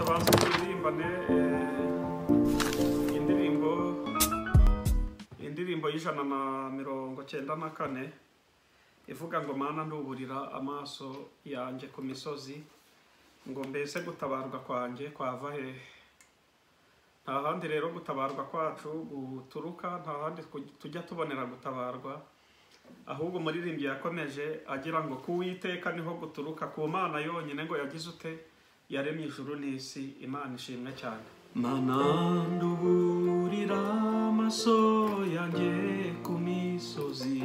Tubanze turirimbane indirimbo y'194 ivuga ngo Mana nduburira amaso yanjye ku misozi, ngo mbese gutabarwa kwanjye kwava hehe? Nta handi rero gutabarwa kwacu guturuka, nta handi tujya tubonera gutabarwa, ahubwo umuririmbyi yakomeje agira ngo ku Uwiteka niho guturuka, ku Mana yonyine ngo yagize ute yaremye ijuru n'isi. Imana ishimwe cyane. Mana nduburira amaso yanjye ku misozi,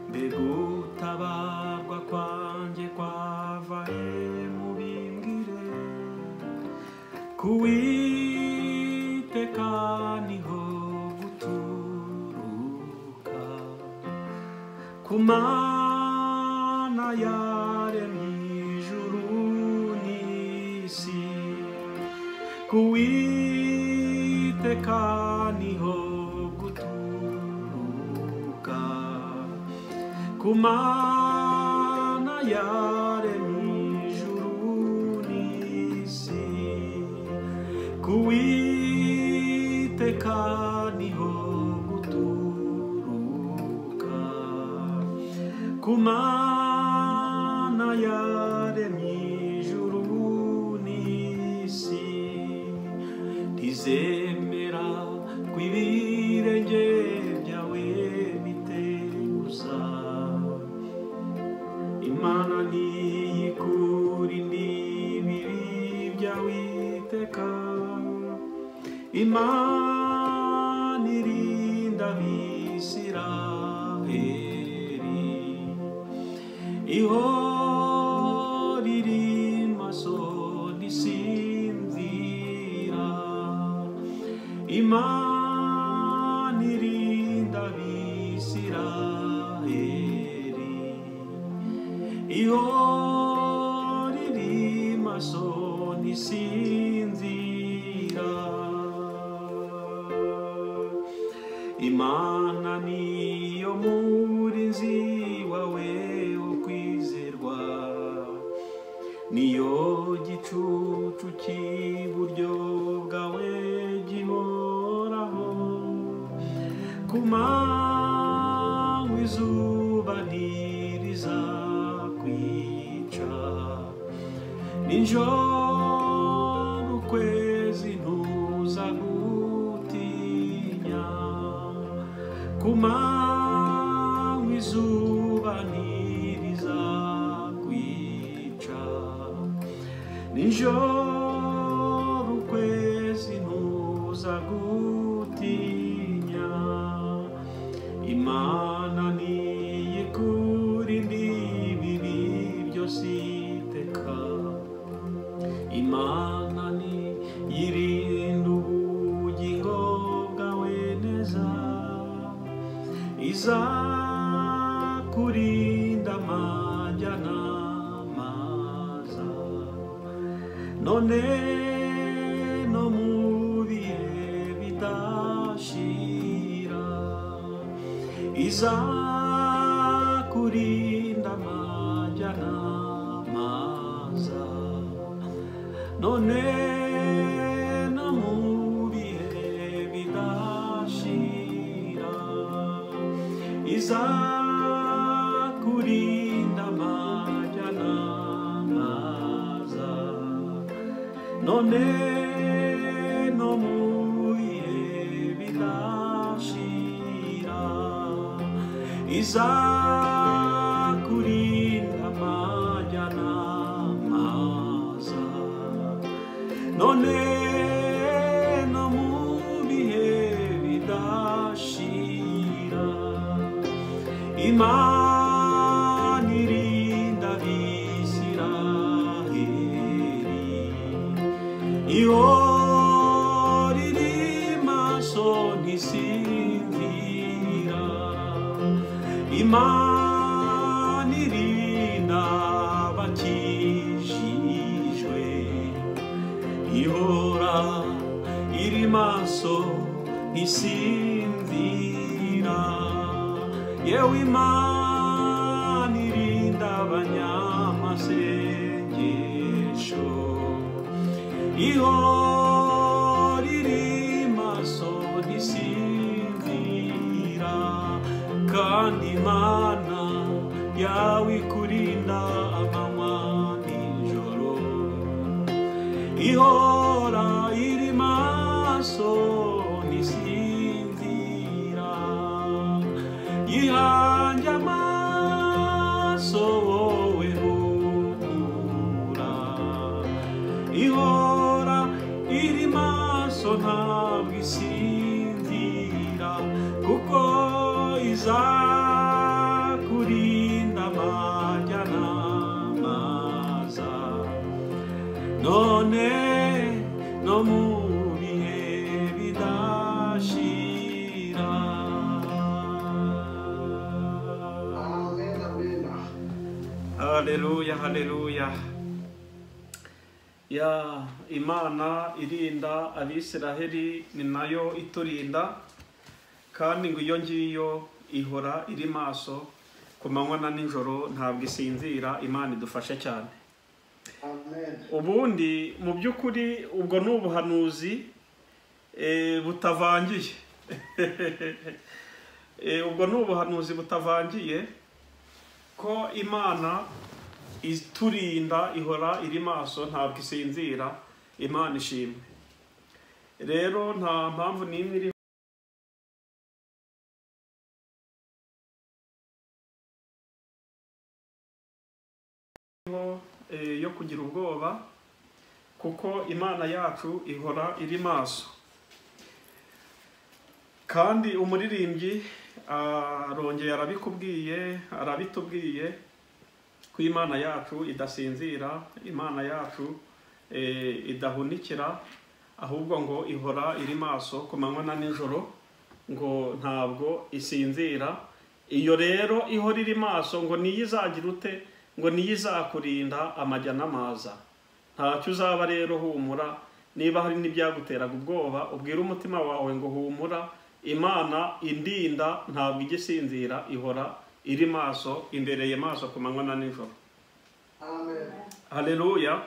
mbega gutabarwa kwanjye kwava he? Mubimbwire. Ku Uwiteka niho guturuka, ku Mana yaremye ijuru n'isi, ku Uwiteka niho guturuka, ku Mana yaremye ijuru n'isi, ku Uwiteka niho guturuka, ku Mana yaremye ijuru n'isi, ntizemera ko ibirenge byawe biteguza. Imana ntiyikurinda ibibi byawe iteka, Imana irinda Abisiraheli, ihora iri maso ntisinzira. Imana irinda Abisiraheli, ihora iri maso ntisinzira. Imana niyo murinzi wawe wo kwizerwa, niyo gicucu cy'iburyo bwawe gihoraho. Ku manywa izuba ntirizakwica, nijoro ukwezi ntuzagutinya. Ku manywa izuba ntirizakwica, nijoro ukwezi ntuzagutinya. Imana niyikurinda ibibi byose iteka, Imana niyirinda ubugingo bwawe neza, izakurinda amajya n'amaza, none no mu bihe bidashira. Izakurinda amajya n'amaza, none no mu bihe bidashira. Izakurinda amajya n'amaza, none no mu bihe bidashira. Izakurinda amajya n'amaza, none no mu bihe bidashira. Imana irinda Abisiraheli, ihora iri maso ntisinzira. Imana irinda abakijijwe, ihora iri maso ntisinzira. Yewe Imana irinda abanyamasengesho, Ihora iri maso ntisinzira, kandi Imana yawe ikurinda amanywa n'ijoro. Ihora iri maso ntisinzira, yihange amaso wowe humura. Ihora iri maso ntabwo isinzira, kuko izakurinda amajya n'amaza, none no mu bihe bidashira. Amen, amen. Haleluya, haleluya. Ya Imana irinda Abisiraheli ni nayo iturinda, kandi ngo iyo ngiyo ihora iri maso ku manywa na nijoro, ntabwo isinzira. Imana idufashe cyane. Amen. Ubundi mu by'ukuri ubwo ni ubuhanuzi butavangiye. Ubwo ni ubuhanuzi butavangiye ko Imana iturinda, ihora iri maso, ntabwo isinzira. Imana ishimwe. Rero nta mpamvu n'imwe iriho yo kugira ubwoba, kuko Imana yacu ihora iri maso. Kandi umuririmbyi arongeye arabikubwiye, arabitubwiye ko Imana yacu idasinzira, Imana yacu idahunikira, ahubwo ngo ihora iri maso ku manywa na nijoro, ngo ntabwo isinzira. Iyo rero ihora iri maso ngo niyo izagira ute, ngo niyo izakurinda amajya n'amaza. Ntacyo uzaba rero, humura. Niba hari n'ibyaguteraga ubwoba, ubwire umutima wawe ngo humura, Imana indinda ntabwo ijya isinzira, ihora iri maso, imbereye maso ku manywa na nijoro. Amen. Haleluya.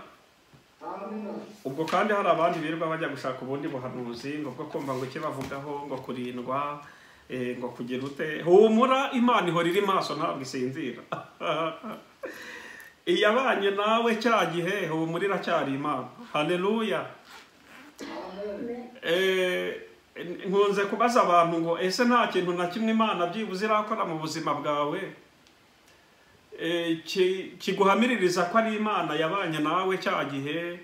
Amen. Ubwo kandi hari abandi birirwa bajya gushaka ubundi buhanuzi ngo bwo kumva ngo icyo bavugaho, ngo kurindwa, ngo kugira ute. Humura, Imana ihora iri maso ntabwo isinzira. Iyabanye nawe cya gihe, humura, iracyari Imana. Haleluya. Amen. Nkunze kubaza abantu ngo ese nta kintu na kimwe Imana byibuze irakora mu buzima bwawe kiguhamiririza ko ari Imana yabanye nawe cya gihe?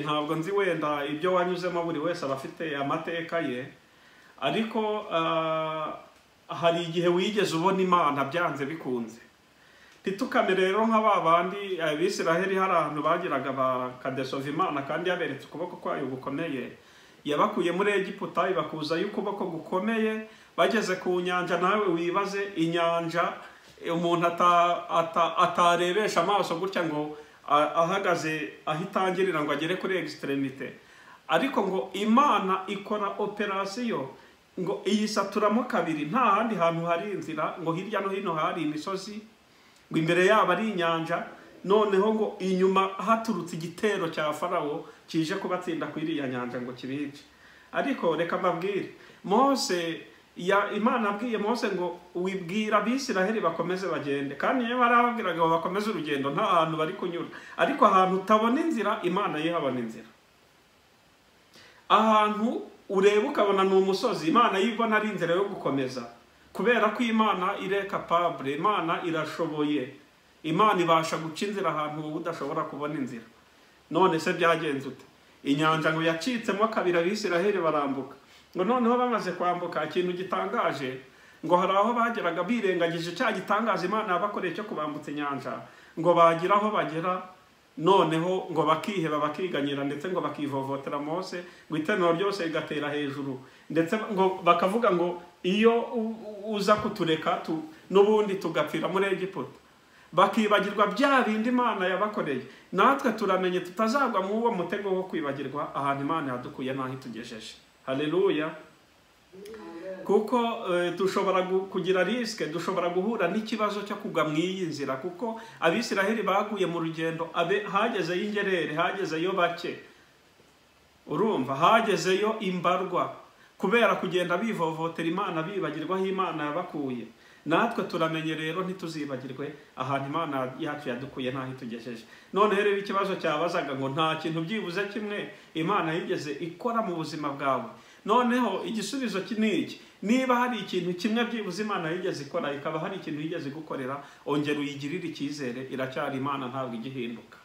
Ntabwo nzi wenda ibyo wanyuzemo, buri wese aba afite amateka ye, ariko hari igihe wigeze ubona Imana byanze bikunze. Ntitukame rero nka ba bandi Abisiraheli, hari ahantu bagiraga bakadesova Imana kandi yaberetse ukuboko kwayo gukomeye. Yabakuye muri Egiputa ibakuzayo ukuboko gukomeye, bageze ku nyanja, nawe wibaze inyanja umuntu atarebesha amaso gutya ngo ahagaze aho itangirira ngo agere kuri extremité, ariko ngo Imana ikora operasiyo ngo iyisaturamo kabiri, nta handi hantu hari inzira, ngo hirya no hino hari imisozi, ngo imbere yabo ari inyanja, noneho ngo inyuma haturutse igitero cya Farawo kije kubatsinda ku iriya nyanja ngo kibice. Ariko reka mbabwire, Mose ya Imana abwiye Mose ngo wibwira Abisiraheli bakomeze bagende, kandi iyo barababwiraga ngo bakomeze urugendo nta hantu bari kunyura, ariko ahantu utabona inzira Imana yihabona inzira. Ahantu ureba ukabona ni umusozi, Imana yibona ari inzira yo gukomeza, kubera ko Imana iri capable, Imana irashoboye, Imana ibasha guca inzira ahantu wowe udashobora kubona inzira. None se byagenze ute? Inyanja ngo yacitsemo kabiri, Abisiraheli barambuka. Ngo noneho bamaze kwambuka, ikintu gitangaje, ngo hari aho bageraga birengagije cya gitangaza Imana yabakoreye cyo kubambutsa inyanja, ngo bagira aho bagera noneho ngo bakiheba, bakiganyira, ndetse ngo bakivovotera Mose, ngo iteraniro ryose rigatera hejuru, ndetse ngo bakavuga ngo iyo uza kutureka n'ubundi tugapfira muri Egiputa. Bakibagirwa bya bindi Imana yabakoreye. Natwe turamenye tutazagwa mu uwo mutego wo kwibagirwa ahantu Imana yadukuye n'aho itugejeje. Haleluya. Kuko dushobora kugira risque, dushobora guhura n'ikibazo cyo kugwa mu iyi nzira, kuko Abisiraheli baguye mu rugendo, hagezeyo ingerere, hagezeyo bake. Urumva hagezeyo imbarwa kubera kugenda bivovotera Imana, bibagirwa aho Imana yabakuye. Natwe turamenye rero ntituzibagirwe ahantu Imana yacu yadukuye n'aho itugejeje. Noneho rero ikibazo cyabazaga ngo nta kintu byibuze kimwe Imana yigeze ikora mu buzima bwawe. Noneho igisubizo ni iki: niba hari ikintu kimwe byibuze Imana yigeze ikora, ikaba hari ikintu yigeze gukorera, ongera uyigirire icyizere, iracyari Imana, ntabwo igihinduka.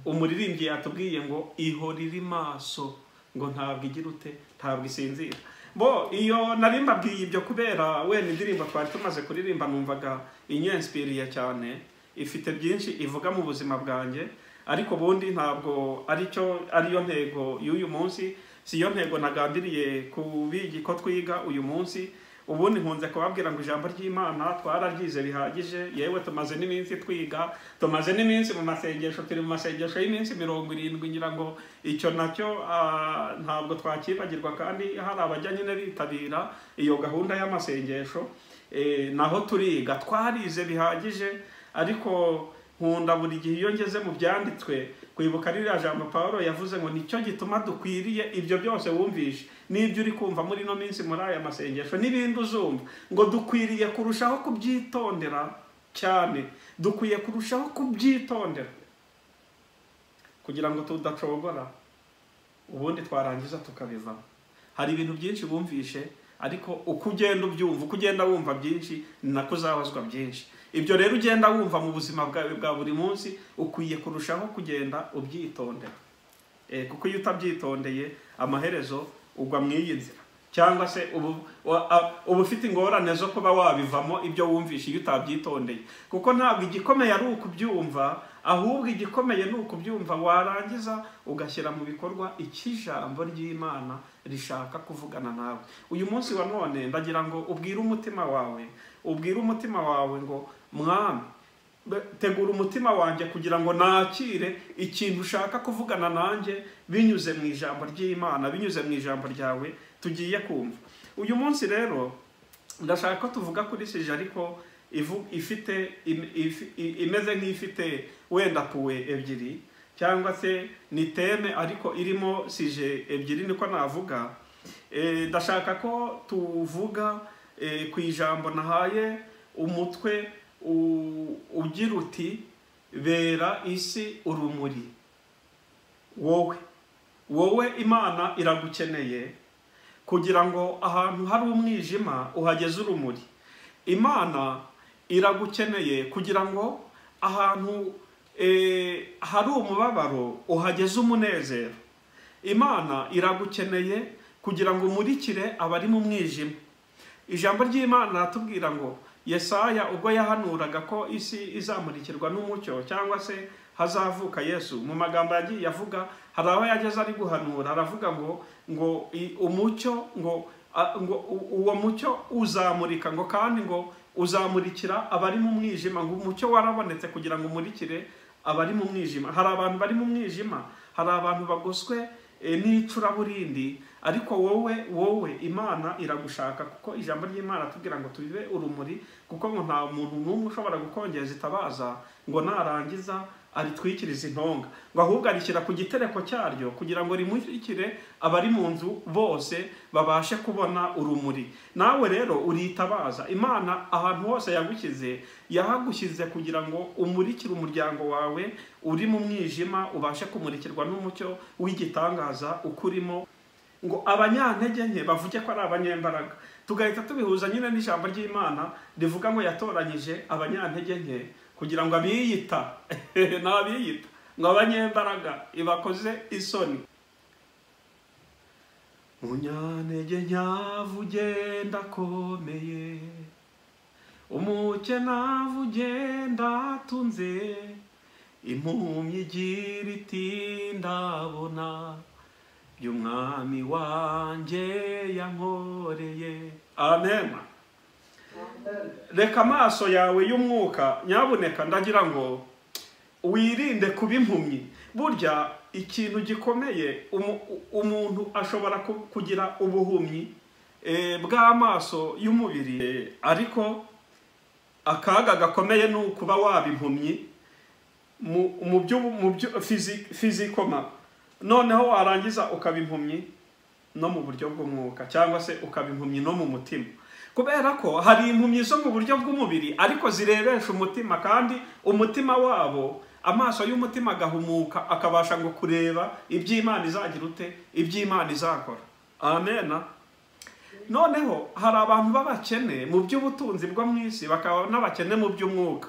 Umuririmbyi yatubwiye ngo ihora iri maso, ngo ntabwo igira ute, ntabwo isinzira. Bo iyo nari mbabwiye ibyo kubera wenda indirimbo twari tumaze kuririmba numvaga inyensipiriye cyane, ifite byinshi ivuga mu buzima bwanjye, ariko ubundi ntabwo aricyo ariyo ntego y'uyu munsi, si yo ntego nagambiriye kubigi ko twiga uyu munsi. Ubundi nkunze kubabwira ngo ijambo ry'Imana twararyize bihagije, yewe tumaze n'iminsi twiga, tumaze n'iminsi mu masengesho, turi mu masengesho y'iminsi 70, ngira ngo icyo nacyo ntabwo twakibagirwa, kandi hari abajya nyine bitabira iyo gahunda y'amasengesho. Naho turiga, twarize bihagije, ariko nkunda buri gihe iyo ngeze mu byanditswe kwibuka ririya jambo Pawulo yavuze ngo nicyo gituma dukwiriye ibyo byose wumvishe n'ibyo uri kumva muri ino minsi muri aya masengesho n'ibindi uzumva, ngo dukwiriye kurushaho kubyitondera cyane, dukwiye kurushaho kubyitondera kugira ngo tudacogora, ubundi twarangiza tukabivamo. Hari ibintu byinshi wumvishe, ariko uko ugenda ubyumva, uko ugenda wumva byinshi, ni nako uzabazwa byinshi. Ibyo rero ugenda wumva mu buzima bwawe bwa buri munsi, ukwiye kurushaho kugenda ubyitondera, kuko iyo utabyitondeye amaherezo ugwa mu iyi nzira, cyangwa se uba ufite ingorane zo kuba wabivamo ibyo wumvishe iyo utabyitondeye. Kuko ntabwo igikomeye ari ukubyumva, ahubwo igikomeye ni ukubyumva warangiza ugashyira mu bikorwa icyo ijambo ry'Imana rishaka kuvugana nawe. Uyu munsi wa none ndagira ngo ubwire umutima wawe, ubwire umutima wawe ngo Mwami, tegura umutima wanjye kugira ngo nakire ikintu ushaka kuvugana nanjye binyuze mu ijambo ry'Imana, binyuze mu ijambo ryawe tugiye kumva. Uyu munsi rero ndashaka ko tuvuga kuri sujet, ariko ifite imeze nk'ifite wenda puwe ebyiri, cyangwa se ni thème ariko irimo sujet ebyiri, niko navuga. Ndashaka ko tuvuga ku ijambo nahaye umutwe ugira uti bera isi urumuri. Wowe Imana iragukeneye kugira ngo ahantu hari umwijima uhageze urumuri. Imana iragukeneye kugira ngo ahantu hari umubabaro uhageze umunezero. Imana iragukeneye kugira ngo umurikire abari mu mwijima. Ijambo ry'Imana ratubwira ngo Yesaya ubwo yahanuraga ko isi izamurikirwa n'umucyo, cyangwa se hazavuka Yesu, mu magambo yagiye avuga hari aho yageze ari guhanura aravuga ngo umucyo, ngo uwo mucyo uzamurika, ngo kandi ngo uzamurikira abari mu mwijima, ngo umucyo warabonetse kugira ngo umurikire abari mu mwijima. Hari abantu bari mu mwijima, hari abantu bagoswe n'icuraburindi, ariko wowe Imana iragushaka, kuko ijambo ry'Imana tubwira ngo tubibe urumuri, kuko ngo nta muntu n'umwe ushobora gukongeza itabaza ngo narangiza aritwikiriza intonga, ngo ahubwo arishyira ku gitereko cyaryo kugira ngo rimurikire abari mu nzu bose babashe kubona urumuri. Nawe rero uritabaza. Imana ahantu hose yagushyize, yahagushyize kugira ngo umurikire umuryango wawe uri mu mwijima, ubashe kumurikirwa n'umucyo w'igitangaza ukurimo, ngo abanyantege nke bavuge ko ari abanyembaraga. Tugahita tubihuza nyine n'ijambo ry'Imana rivuga ngo yatoranyije abanyantege nke kugira ngo abiyita n'abiyita ngo abanyembaraga ibakoze isoni. Munyantege nyavuge ndakomeye, umukene avuge ndatunze, impumyi igira iti ndabona by'umwami wanjye yankoreye. Amen. Reka amaso yawe y'umwuka, nyabuneka ndagira ngo wirinde kuba impumyi. Burya ikintu gikomeye, umuntu ashobora kugira ubuhumyi bw'amaso y'umubiri, ariko akaga gakomeye ni ukuba waba impumyi mu byo fizikoma. Noneho warangiza ukaba impumyi no mu buryo bw'umwuka, cyangwa se ukaba impumyi no mu mutima, kubera ko hari impumyi zo mu buryo bw'umubiri ariko zirebesha umutima, kandi umutima wabo, amaso y'umutima agahumuka, akabasha ngo kureba iby'Imana izagira ute, iby'Imana izakora. Amen. Noneho hari abantu b'abakene mu by'ubutunzi bwo mu isi, bakaba n'abakene mu by'umwuka,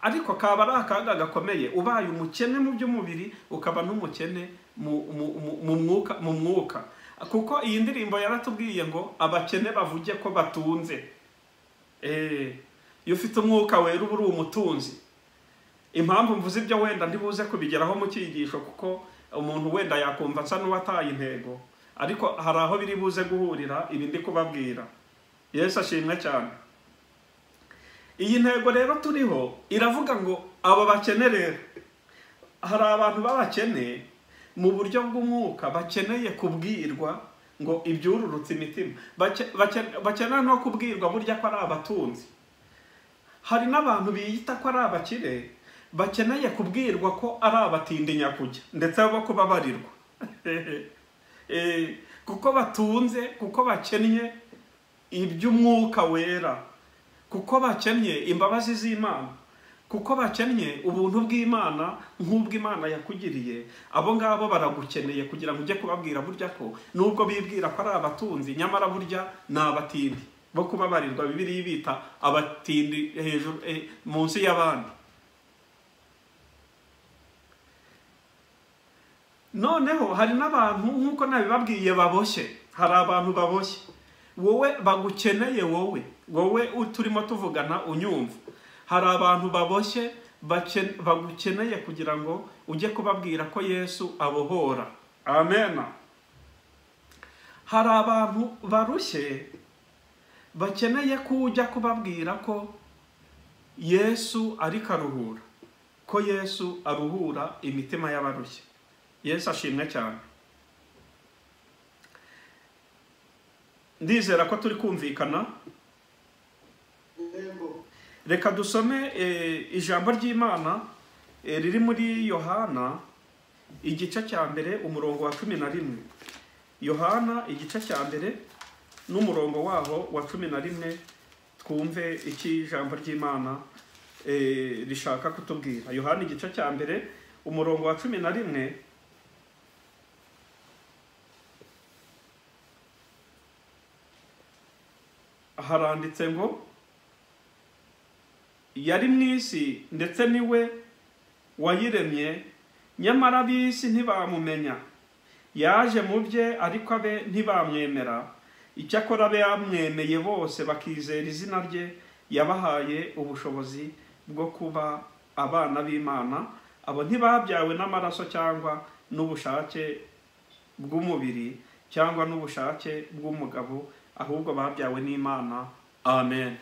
ariko kaba ari akaga gakomeye ubaye umukene mu by'umubiri ukaba n'umukene mu mwuka, kuko iyi ndirimbo yaratubwiye ngo abakene bavuge ko batunze. Iyo ufite umwuka wera uba uri umutunzi. Impamvu mvuze ibyo wenda ndibuze kubigeraho mu cyigisho, kuko umuntu wenda yakumva asa n'uwataye intego, ariko hari aho biri buze guhurira ibi ndi kubabwira. Yesu ashimwe cyane. Iyi ntego rero turiho iravuga ngo abo bakene rero, hari abantu b'abakene mu buryo bw'umwuka bakeneye kubwirwa ngo ibyururutse imitima, bakeneye no kubwirwa burya ko ari abatunzi. Hari n'abantu biyita ko ari abakire bakeneye kubwirwa ko ari abatindi nyakujya, ndetse bo kubabarirwa kuko batunze, kuko bakennye iby'umwuka wera, kuko bakennye imbabazi z'Imana, kuko bakennye ubuntu bw'Imana nk'ubw'Imana yakugiriye. Abo ngabo baragukeneye kugira ngo ujye kubabwira burya ko nubwo bibwira ko ari abatunzi, nyamara burya ni abatindi bo kubabarirwa. Bibiliya bita abatindi hejuru, munsi y'abandi. Noneho hari n'abantu nk'uko nabibabwiye baboshye. Hari abantu baboshye wowe bagukeneye, wowe turimo tuvugana unyumva. Hari abantu baboshye bagukeneye kugira ngo ujye kubabwira ko Yesu abohora. Amen. Hari abantu barushye bakeneye ko ujya kubabwira ko Yesu ari karuhura, ko Yesu aruhura imitima y'abarushye. Yesu ashimwe cyane. Ndizera ko turi kumvikana. Reka dusome ijambo ry'Imana riri muri Yohana igice cya mbere umurongo wa 11. Yohana igice cya mbere n'umurongo waho wa 11, twumve iki ijambo ry'Imana rishaka kutubwira. Yohana igice cya mbere umurongo wa 11. Haranditse ngo yari mu isi ndetse niwe wayiremye, nyamara ab'isi ntibamumenya. Yaje mu bye ariko abe ntibamwemera. Icyakora abe yamwemeye bose bakizera izina rye, yabahaye ubushobozi bwo kuba abana b'Imana. Abo ntibabyawe n'amaraso cyangwa n'ubushake bw'umubiri cyangwa n'ubushake bw'umugabo, ahubwo babyawe n'Imana. Amen.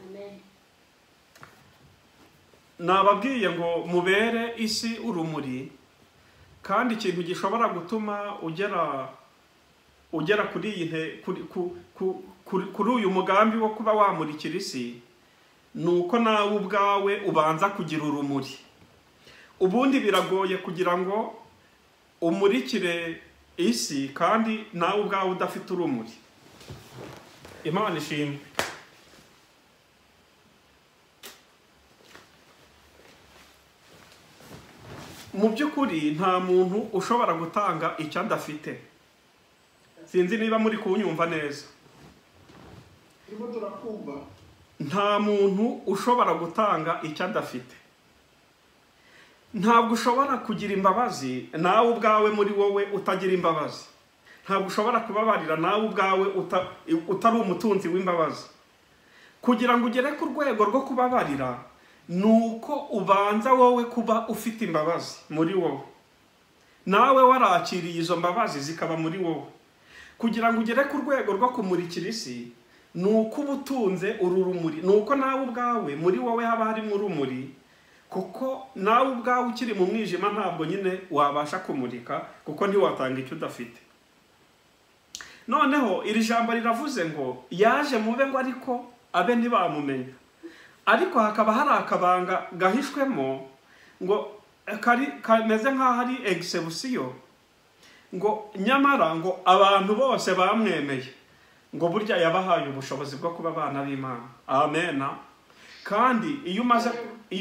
Amen. Nababwiye ngo mubere isi urumuri, kandi ikintu gishobora gutuma ugera kuri iyi kuri uyu mugambi wo kuba wamurikira isi, nuko nawe ubwawe ubanza kugira urumuri. Ubundi biragoye kugira ngo umurikire isi kandi nawe ubwawe udafite urumuri. Imana ishimwe. Mu by'ukuri nta muntu ushobora gutanga icyo adafite. Sinzi niba muri kunyumva neza. Nta muntu ushobora gutanga icyo adafite. Ntabwo ushobora kugira imbabazi nawe ubwawe muri wowe utagira imbabazi. Ntabwo ushobora kubabarira nawe ubwawe utari umutunzi w'imbabazi. Kugira ngo ugere ku rwego rwo kubabarira, nuko ubanza wowe kuba ufite imbabazi muri wowe, nawe warakiriye izo mbabazi zikaba muri wowe. Kugira ngo ugere ku rwego rwo kumurikira isi, nuko ubutunze uru rumuri, nuko nawe ubwawe muri wowe haba harimo urumuri, kuko nawe ubwawe ukiri mu mwijima ntabwo nyine wabasha kumurika, kuko ntiwatanga icyo udafite. Noneho iri jambo riravuze ngo yaje mube ngo ariko abe ntibamumenya, ariko hakaba hari akabanga gahishwemo ngo kari kameze nk'aho ari exception, ngo nyamara ngo abantu bose bamwemeye, ngo burya yabahaye ubushobozi bwo kuba abana b'Imana. Amen. Kandi iyo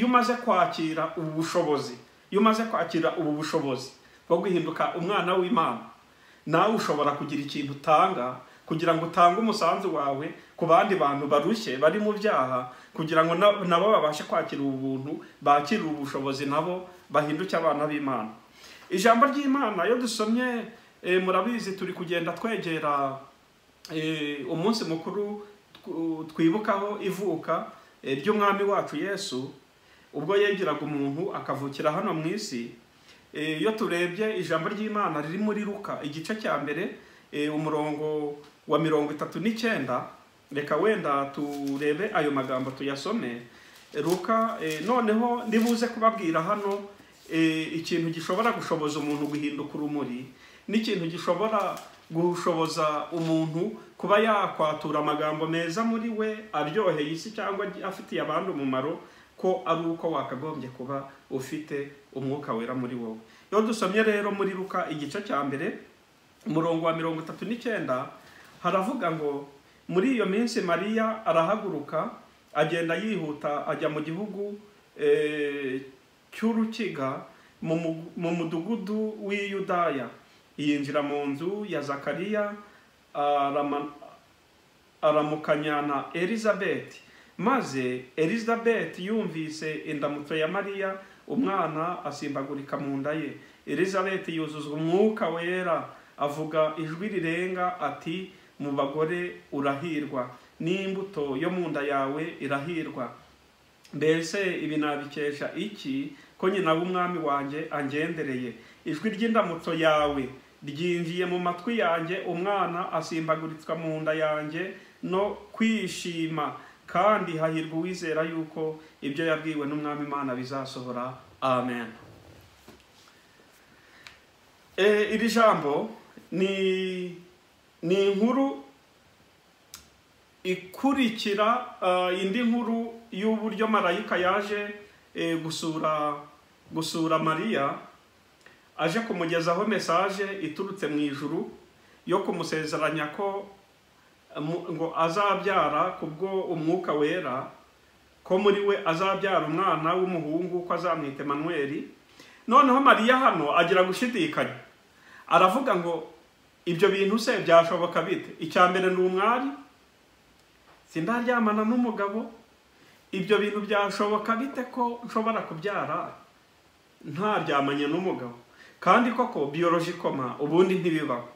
umaze kwakira ubu bushobozi, iyo umaze kwakira ubu bushobozi bwo guhinduka umwana w'Imana, nawe ushobora kugira ikintu utanga kugira ngo utange umusanzu wawe ku bandi bantu barushye bari mu byaha, kugira ngo nabo babashe kwakira ubuntu, bakire ubushobozi, nabo bahinduke abana b'Imana. Ijambo ry'Imana iyo dusomye, murabizi turi kugenda twegera umunsi mukuru twibukaho ivuka ry'umwami wacu Yesu, ubwo yegeraga umuntu akavukira hano mu isi. Iyo turebye ijambo ry'Imana riri muri Luka igice cya mbere, umurongo wa 39, reka wenda turebe ayo magambo tuyasome. Luka, noneho ndibuze kubabwira hano ikintu gishobora gushoboza umuntu guhinduka urumuri, n'ikintu gishobora gushoboza umuntu kuba yakwatura amagambo meza muri we aryoheye isi cyangwa afitiye abandi umumaro, ko ari uko wakagombye kuba ufite umwuka wera muri wowe. Iyo dusomye rero muri Luka igice cya mbere umurongo wa 39, haravuga ngo muri iyo minsi Mariya arahaguruka agenda yihuta ajya mu gihugu cy'urukiga mu mudugudu w'i Yudaya, yinjira mu nzu ya Zakariya aramukanya na Elizabeth. Maze Elizabeth yumvise indamutso ya Mariya, umwana asimbagurika mu nda ye. Elizabeth yuzuzwa umwuka wera, avuga ijwi rirenga ati mu bagore urahirwa, n'imbuto yo mu nda yawe irahirwa. Mbese ibi nabikesha iki ko nyina w'umwami wanjye angendereye? Ijwi ry'indamutso yawe ryinjiye mu matwi yanjye, umwana asimbaguritswa mu nda yanjye no kwishima. Kandi hahirwa uwizera yuko ibyo yabwiwe n'umwami Imana bizasohora. Amen. Iri jambo ni inkuru ikurikira indi nkuru y'uburyo marayika yaje gusura Mariya, aje kumugezaho message iturutse mu ijuru yo kumusezeranya ko ngo azabyara kubwo umwuka wera, ko muri we azabyara umwana w'umuhungu, ko azamwita Emmanuel. Noneho Mariya hano agira gushidikanya, aravuga ngo ibyo bintu se byashoboka bite? Icya mbere ni umwari, sindaryamana n'umugabo, ibyo bintu byashoboka bite ko nshobora kubyara ntaryamanye n'umugabo? Kandi koko biologically ubundi ntibibaho.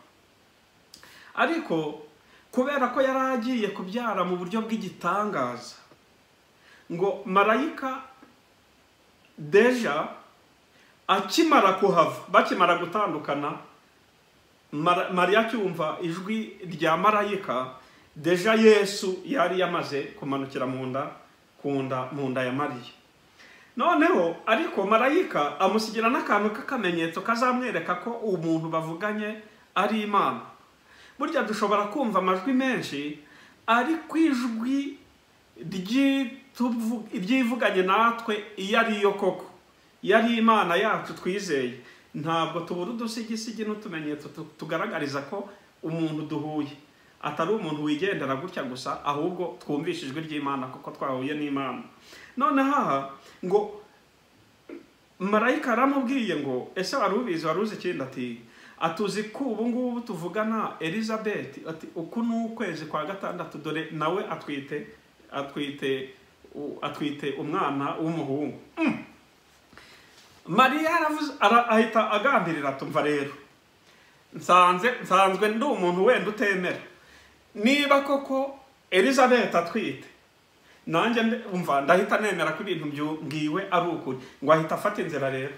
Ariko kubera ko yari agiye kubyara mu buryo bw'igitangaza, ngo marayika deja akimara kuhava, bakimara gutandukana, Mariya acyumva ijwi rya marayika, deja Yesu yari yamaze kumanukira mu nda ya Mariya. Noneho ariko marayika amusigira n'akantu k'akamenyetso kazamwereka ko umuntu bavuganye ari Imana. Burya dushobora kumva amajwi menshi, ariko ijwi ryivuganye natwe iyo ari yo koko, iyo ari Imana yacu twizeye, ntabwo tubura udusigisigi n'utumenyetso tugaragariza ko umuntu duhuye atari umuntu wigendera gutya gusa, ahubwo twumvishe ijwi ry'Imana kuko twahuye n'Imana. Noneho aha ngo marayika aramubwiye ngo ese wari ubizi, wari uzi ikindi? Ati atuzi ko ubu ngubu tuvugana Elizabeth, ati uku ni ukwezi kwa gatandatu, dore nawe atwite umwana w'umuhungu. Mariya ahita agambirira, tumva rero nsanzwe ndi umuntu wenda utemera, niba koko Elizabeth atwite nanjye umva ndahita nemera ko ibintu mbwiwe ari ukuri. Ngo ahita afata inzira rero,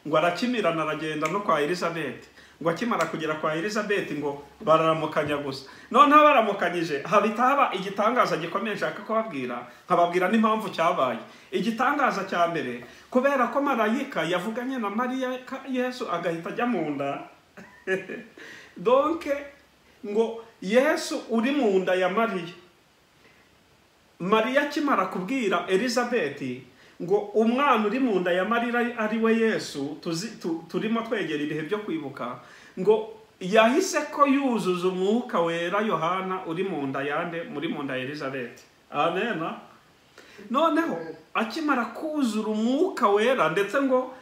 ngo arakimirana aragenda no kwa Elizabeth. Ngo akimara kugera kwa Elizabeth ngo bararamukanya gusa. Noneho baramukanyije habita haba igitangaza gikomeye nshaka kubabwira, nkababwira n'impamvu cyabaye. Igitangaza cya mbere, kubera ko marayika yavuganye na Mariya, Yesu agahita ajya mu nda. Donc ngo Yesu uri mu nda ya Mariya, Mariya akimara kubwira Elizabeth Ngo umwana uri mu nda ya Mariya ari we Yesu, turimo twegera ibihe byo kwibuka, ngo yahise ko yuzuza umwuka wera Yohana uri mu nda yande, muri mu nda ya Elizabeth. Amen. Noneho akimara kuzura umwuka wera, ndetse ngo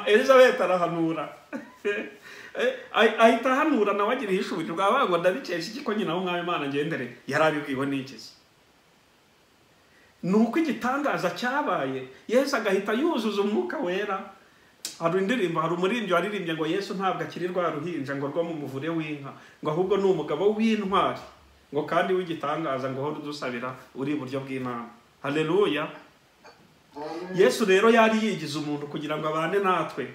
Elizabeth arahanura, ahita ahanura nawe agira ihishurirwa, avuga ngo ndabikesha iki ko nyina w'umwami Imana ngendere yarabibwiwe n'iki? Nuko igitangaza cyabaye, Yesu agahita yuzuza umwuka wera. Hari indirimbo, hari umuririmbyi waririmbye ngo Yesu ntabwo akiri rwa ruhinja ngo rwo mu muvure w'inka, ngo ahubwo ni umugabo w'intwari, ngo kandi w'igitangaza, ngo uhora udusabira uri iburyo bw'Imana. Haleluya. Yesu rero yari yigize umuntu kugira ngo abane natwe.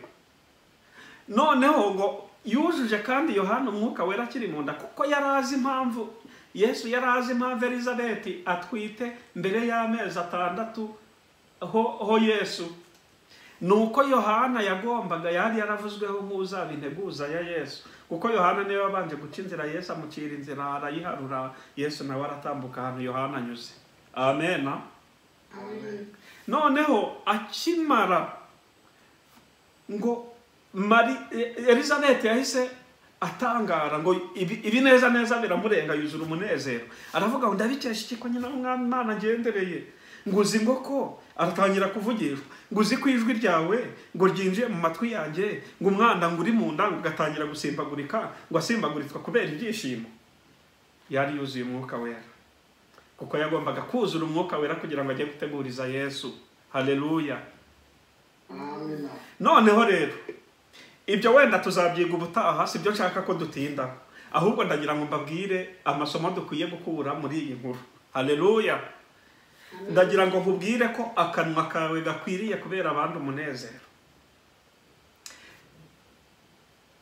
Noneho ngo yujuje kandi Yohana umwuka wera akiri mu nda, kuko yari azi impamvu Yesu yari azi impamvu Elizabeth atwite mbere y'amezi 6 ho Yesu. Nuko Yohana yagombaga, yari yaravuzweho nk'uzaba integuza ya Yesu, kuko Yohana niwe wabanje guca inzira, Yesu amucira inzira arayiharura, Yesu nawe aratambuka ahantu Yohana anyuze. Amen. Noneho akimara ngo Elizabeth yahise atangara, ngo ibi neza neza biramurenga, yuzura umunezero, aravuga ngo ndabikesha iki ko nyina w'umwami Imana ngendereye, ngo uzi ngo ko aratangira kuvugishwa, ngo uzi ko ijwi ryawe ngo ryinjiye mu matwi yanjye, ngo umwana ngo uri mu nda ngo ugatangira gusimbagurika, ngo asimbaguritswa kubera ibyishimo. Yari yuzuye umwuka wera, kuko yagombaga kuzura umwuka wera kugira ngo ajye guteguriza Yesu. Haleluya. Noneho rero ibyo wenda tuzabyiga ubutaha, si byo nshaka ko dutinda, ahubwo ndagira ngo mbabwire amasomo dukwiye gukura muri iyi nkuru. Haleluya. Ndagira ngo nkubwire ko akanwa kawe gakwiriye kubera abandi umunezero.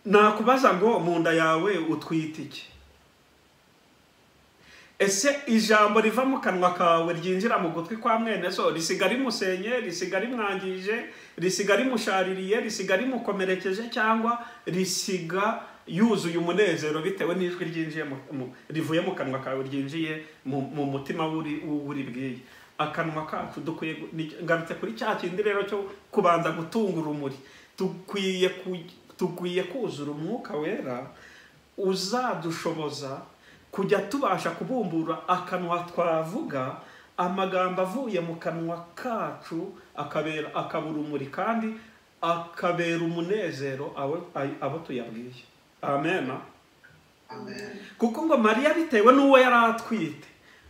Nakubaza ngo mu nda yawe utwite iki? Ese ijambo riva mu kanwa kawe ryinjira mu gutwi kwa mwene so risiga rimusenye, risiga rimwangije, risiga rimushaririye, risiga rimukomerekeje, cyangwa risiga yuzuye umunezero bitewe n'ijwi ryinjiye rivuye mu kanwa kawe ryinjiye mu mutima w'uri bwiye? Akanwa kacu dukwiye, ngarutse kuri cya kindi rero cyo kubanza gutunga urumuri, dukwiye kuzura umwuka wera uzadushoboza kujya tubasha kubumbura akanwa, twavuga amagambo avuye mu kanwa kacu akabera akabura urumuri kandi akabera umunezero abo tuyabwiye. Amen. Amen. Kuko ngo Mariya bitewe n'uwo yari atwite,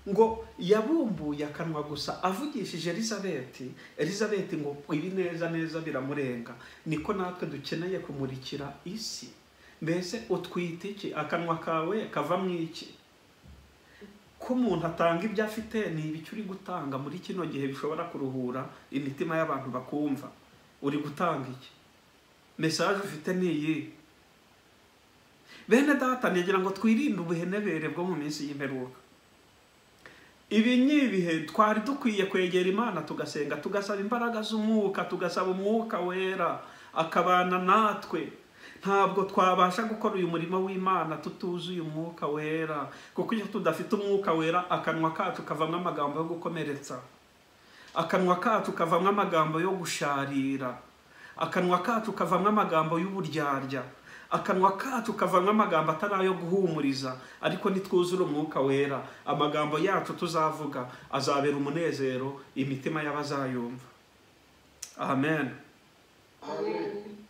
ngo yabumbuye akanwa gusa avugishije Elizabeth, Elizabeth ngo ibi neza neza biramurenga. Niko natwe dukeneye kumurikira isi. Mbese utwite iki? Akanwa kawe kavamo iki? Ko umuntu atanga ibyo afite, ni ibiki uri gutanga muri kino gihe bishobora kuruhura imitima y'abantu bakumva? Uri gutanga iki? Message ufite ni iyi? Bene data, nigira ngo twirinde ubuhenebere bwo mu minsi y'imperuka. Ibi ni ibihe twari dukwiye kwegera Imana, tugasenga, tugasaba imbaraga z'umwuka, tugasaba umwuka wera akabana natwe. Ntabwo twabasha gukora uyu murimo w'Imana tutuzuye umwuka wera, kuko iyo tudafite umwuka wera akanwa kacu kavamo amagambo yo gukomeretsa, akanwa kacu kavamo amagambo yo gusharira, akanwa kacu kavamo amagambo y'uburyarya, akanwa kacu kavamo amagambo atari ayo guhumuriza. Ariko nitwuzura umwuka wera, amagambo yacu tuzavuga azabera umunezero imitima y'abazayumva. Amen. Amen.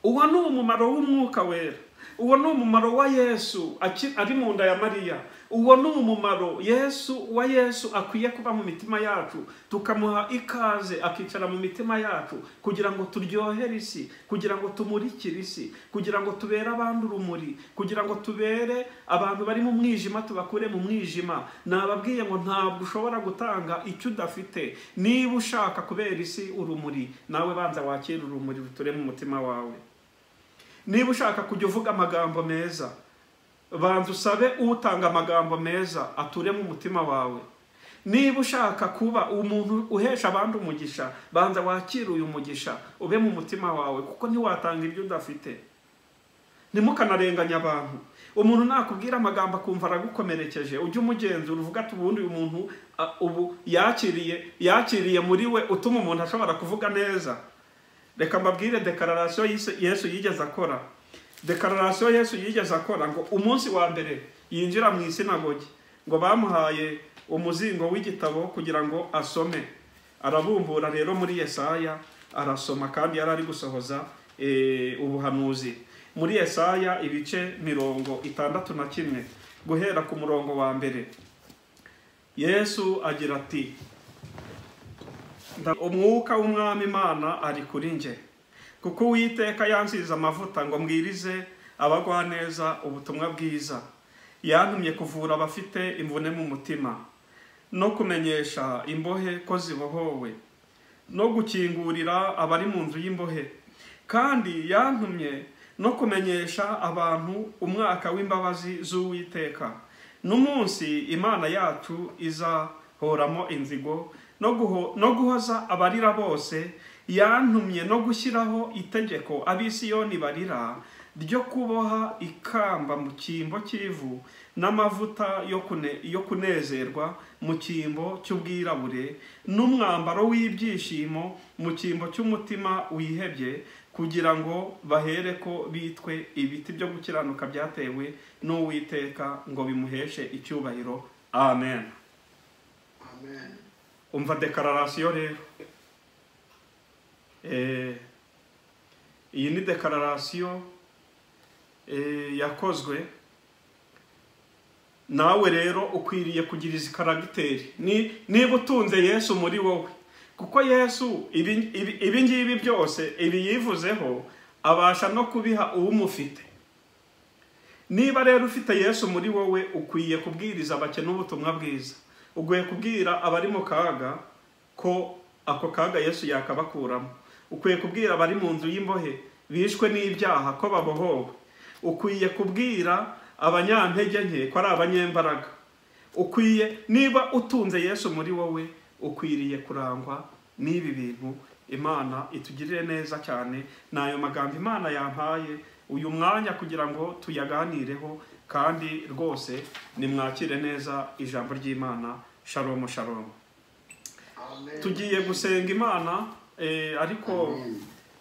Uwo ni umumaro w'umwuka wera, uwo ni umumaro wa Yesu ari mu nda ya Mariya, uwo ni umumaro Yesu wa Yesu akwiye kuba mu mitima yacu, tukamuha ikaze akicara mu mitima yacu, kugira ngo turyohere isi, kugira ngo tumurikire isi, kugira ngo tubere abandi urumuri, kugira ngo tubere abantu bari mu mwijima tubakure mu mwijima. Nababwiye ngo ntabwo ushobora gutanga icyo udafite. Niba ushaka kubera isi urumuri, nawe banza wakire urumuri ruture mu mutima wawe. Niba ushaka kujya uvuga amagambo meza, banza usabe utanga amagambo meza ature mu mutima wawe. Niba ushaka kuba umuntu uhesha abandi umugisha, banza wakire uyu mugisha ube mu mutima wawe, kuko ntiwatanga ibyo udafite. Ntimukanarenganya abantu. Umuntu nakubwira amagambo akumva aragukomerekeje, ujye umugenzura uvuga ati ubundi uyu muntu ubu yakiriye muri we utuma umuntu ashobora kuvuga neza. Reka mbabwire declaration Yesu yigeze akora. Declaration Yesu yigeze akora ngo umunsi wa mbere yinjira mu isinagogi, ngo bamuhaye umuzingo w'igitabo kugira ngo asome. Arabumbura rero muri Yesaya arasoma, kandi yari ari gusohoza ubuhanuzi. Muri Yesaya ibice 61 guhera ku murongo wa mbere, Yesu agira ati: umwuka w'Umwami Imana ari kuri nje, kuko Uwiteka yansize amavuta ngo mbwirize abagwaneza ubutumwa bwiza, yantumye kuvura abafite imvune mu mutima, no kumenyesha imbohe ko zibohowe, no gukingurira abari mu nzu y'imbohe, kandi yantumye no kumenyesha abantu umwaka w'imbabazi z'Uwiteka, n'umunsi Imana yacu izahoramo inzigo, no guhoza abarira bose. Yantumye no gushyiraho itegeko ab'Isiyoni barira ryo kuboha ikamba mu cyimbo cy'ivu, n'amavuta yo kunezerwa mu cyimbo cy'ubwirabure, n'umwambaro w'ibyishimo mu cyimbo cy'umutima wihebye, kugira ngo bahereko bitwe ibiti byo gukiranuka byatewe n'Uwiteka, ngo bimuheshe icyubahiro. Amen. Amen. Umva declaration rero. Iyi ni declaration yakozwe. Nawe rero ukwiriye kugira izi karagiteri niba utunze Yesu muri wowe, kuko Yesu ibi ngibi byose ibi yivuzeho abasha no kubiha uwumufite. Niba rero ufite Yesu muri wowe, ukwiye kubwiriza abakene ubutumwa bwiza, ukwiye kubwira abari mu kaga ko ako kaga Yesu yakabakuramo, ukwiye kubwira abari mu nzu y'imbohe bishwe n'ibyaha ko babohowe, ukwiye kubwira abanyantege nke ko ari abanyembaraga. Ukwiye, niba utunze Yesu muri wowe, ukwiriye kurangwa n'ibi bintu. Imana itugirire neza cyane. Nayo magambo Imana yampaye uyu mwanya kugira ngo tuyaganireho, kandi rwose nimwakire neza ijambo ry'Imana. Shalom, shalom. Amen. Tugiye gusenga Imana, ariko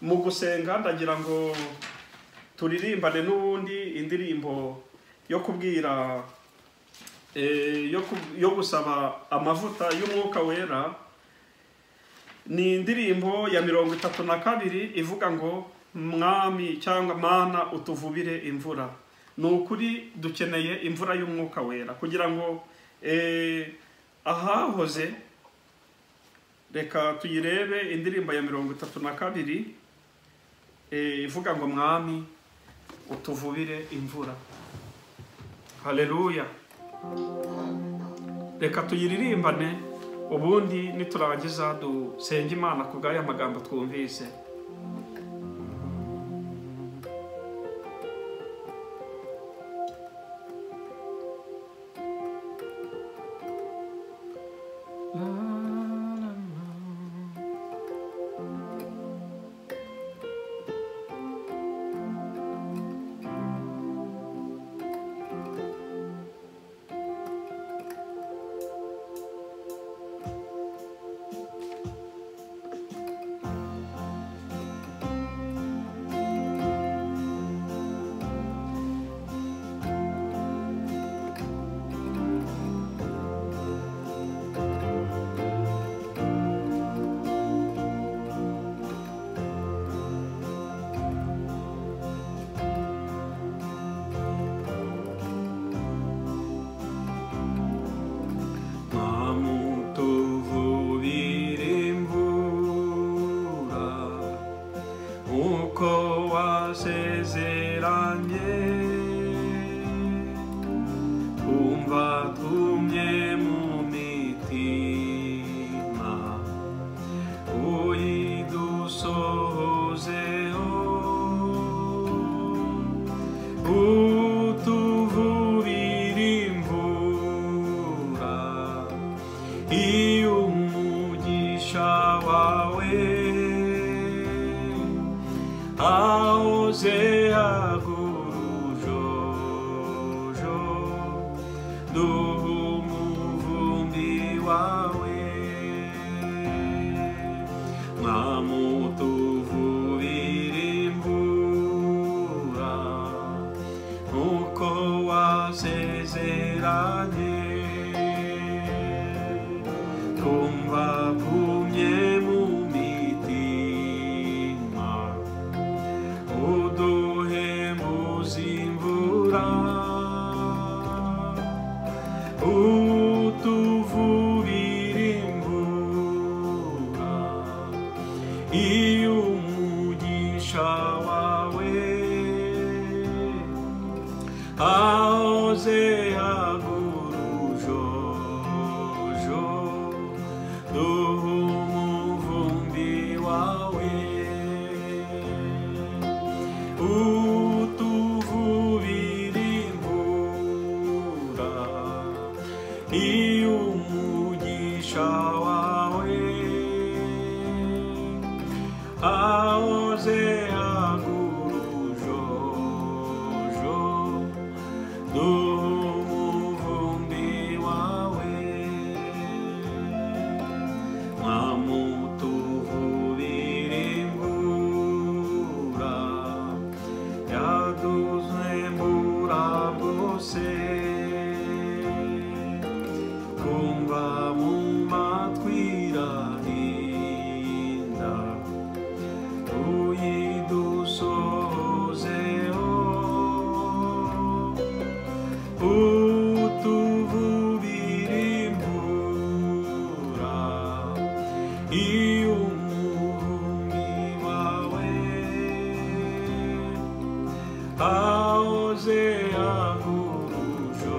mu gusenga ndagira ngo turirimbane n'ubundi indirimbo yo kubwira yo gusaba amavuta y'Umwuka Wera. Ni indirimbo ya 32 ivuga ngo Mwami cyangwa Mana utuvubire imvura. Ni ukuri dukeneye imvura y'Umwuka Wera kugira ngo ahahoze. Reka tuyirebe indirimbo ya 32 ivuga ngo Mwami utuvubire imvura. Haleluya. Reka tuyiririmbane, ubundi niturangiza dusenge Imana ku bw'aya magambo twumvise. Aoze agurukira duha umuvumbi wawe mwamutuvubira imvura nkuko wasezeranye twumva kumye mu mitima uduhembuza imvura utuvubira imvura iyo umugisha wawe ahoze hagurujojo duha umuvumbi wawe utuvubira imvura iyo umugisha wawe ahoze hagurujojo duha umuvumbi wawe mwamutuvubira imvura yaduzembura bwose kumva mu matwi irahinda uyidusozeho utuvubira imvura iyo umuvumbi wawe ahoze hagurujojo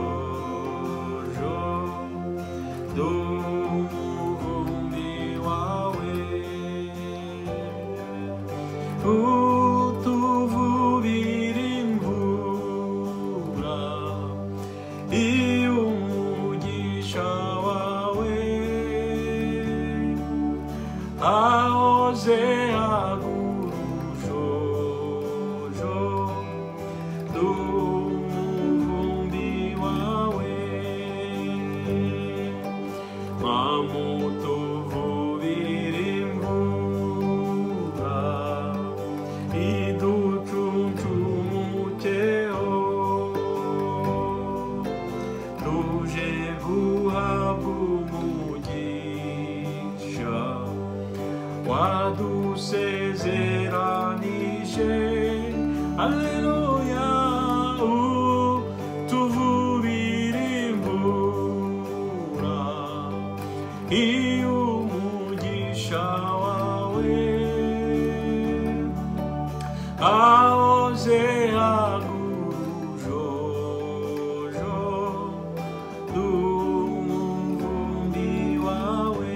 duha umuvumbi wawe utuvubira imvura iyo umugisha wawe ahoze hagurujojo duha umuvumbi wawe mwamutuvubira imvura iducuncumukeho tuje guhabwa umugisha wadusezeranije Alleluia utuvubira imvura iyo umugisha wawe ahoze hagurujojo dumuvumbi wawe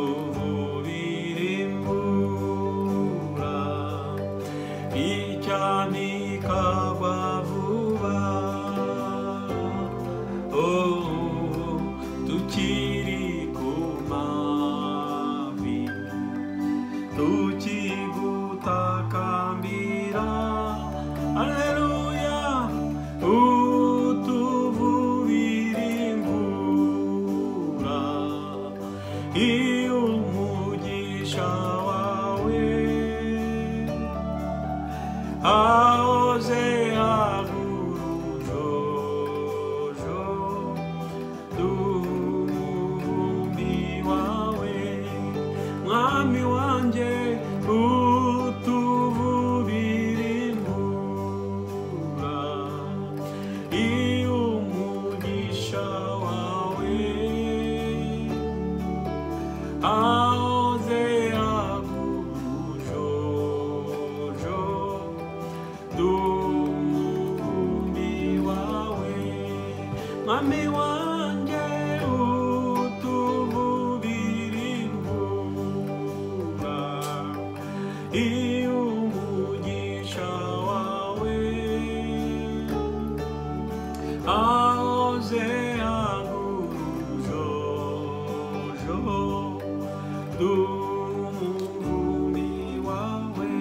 mwamutuvubira imvura icyanikagwa vuba oh tukiri ku mavi tukigutakambira Alleluia utuvubira imvura iyo umugisha wawe ahoze hagurujojo dumuvumbi wawe mwami wanjye utuvubira imvura iyo umugisha wawe ahoze hagurujojo dumuvumbi wawe mwami wanjye utuvubira imvura iyo umugisha wawe ahoze hagurujojo dumuvumbi wawe.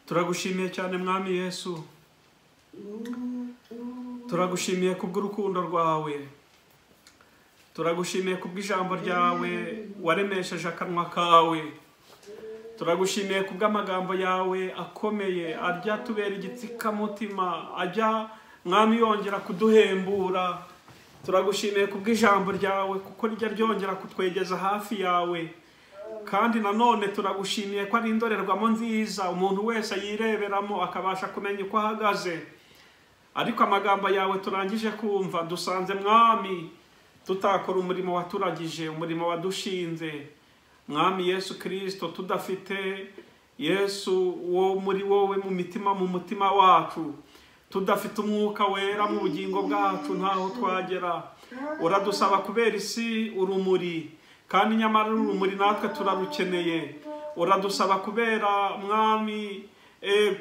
Turagushimiye cyane Mwami Yesu, turagushimiye kubw'urukundo rwawe, turagushimiye kubw'ijambo ryawe waremesheje akanwa kawe, turagushimiye kubw'amagambo yawe akomeye ajya tubera igitsikamutima, ajya Mwami yongera kuduhembura. Turagushimiye kubw'ijambo ryawe kuko rijya ryongera kutwegeza hafi yawe, kandi nanone turagushimiye ko ari indorerwamo nziza umuntu wese yireberamo akabasha kumenya uko ahagaze. Ariko amagambo yawe turangije kumva, dusanze Mwami tutakora umurimo waturagije, umurimo wadushinze Mwami Yesu Kristo, tudafite Yesu wo muri wowe mu mitima, mu mutima wacu, tudafite umwuka wera mu bugingo bwacu, ntaho twagera. Uradusaba kubera isi urumuri, kandi nyamara urumuri natwe turarukeneye. Uradusaba kubera Mwami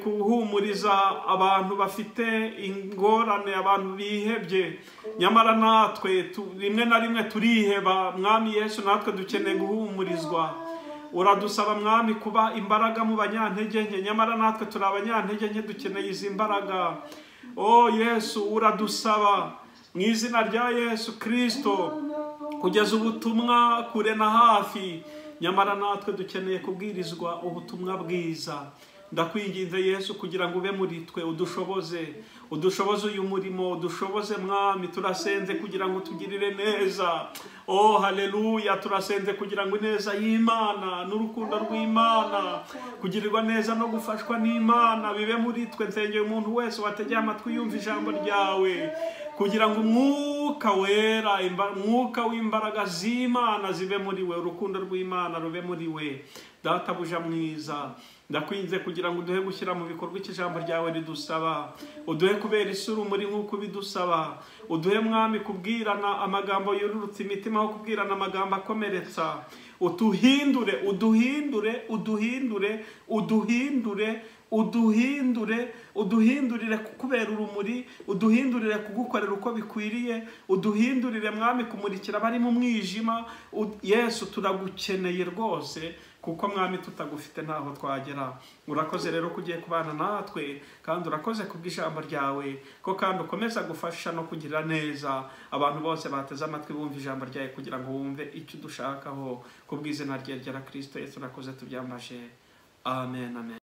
kuhumuriza abantu bafite ingorane, abantu bihebye, nyamara natwe rimwe na rimwe turiheba. Mwami Yesu, natwe dukeneye guhumurizwa. Uradusaba Mwami kuba imbaraga mu banyantege nke, nyamara natwe turi abanyantege nke, dukeneye izi mbaraga. O Yesu, uradusaba mu izina rya Yesu Kristo kugeza ubutumwa kure na hafi, nyamara natwe dukeneye kubwirizwa ubutumwa bwiza. Ndakwinginze Yesu kugira ngo ube muri twe, udushoboze, udushoboze uyu murimo, udushoboze Mwami. Turasenze kugira ngo tugirire neza. Oh haleluya, turasenze kugira ngo ineza y'Imana n'urukundo rw'Imana, kugirirwa neza no gufashwa n'Imana bibe muri twe. Nsengeye umuntu wese wategeye amatwi yumva ijambo ryawe, kugira ngo umwuka wera, umwuka w'imbaraga z'Imana zibe muri we, urukundo rw'Imana rube muri we. Databuja mwiza, ndakwinze kugira ngo uduhe gushyira mu bikorwa ijambo ryawe ridusaba, uduhe kubera isi urumuri nk'uko bidusaba, uduhe Mwami kubwirana amagambo yururutse imitima, aho kubwirana amagambo akomeretsa. Utuhindure, uduhindure, uduhindure, uduhindure, uduhindure, uduhindurire kukubera urumuri, uduhindurire kugukorera uko bikwiriye, uduhindurire Mwami kumurikira abari mu mwijima. Yesu, turagukeneye rwose, kuko Mwami tutagufite ntaho twagera. Urakoze rero kugiye kubana natwe, kandi urakoze kubw'ijambo ryawe, ko kandi ukomeza gufasha no kugira neza abantu bose bateze amatwi bumva ijambo ryawe, kugira ngo bumve icyo dushakaho. Kubw'izina rye rya Kristo Yesu urakoze, tubyambaje. Amen, amen.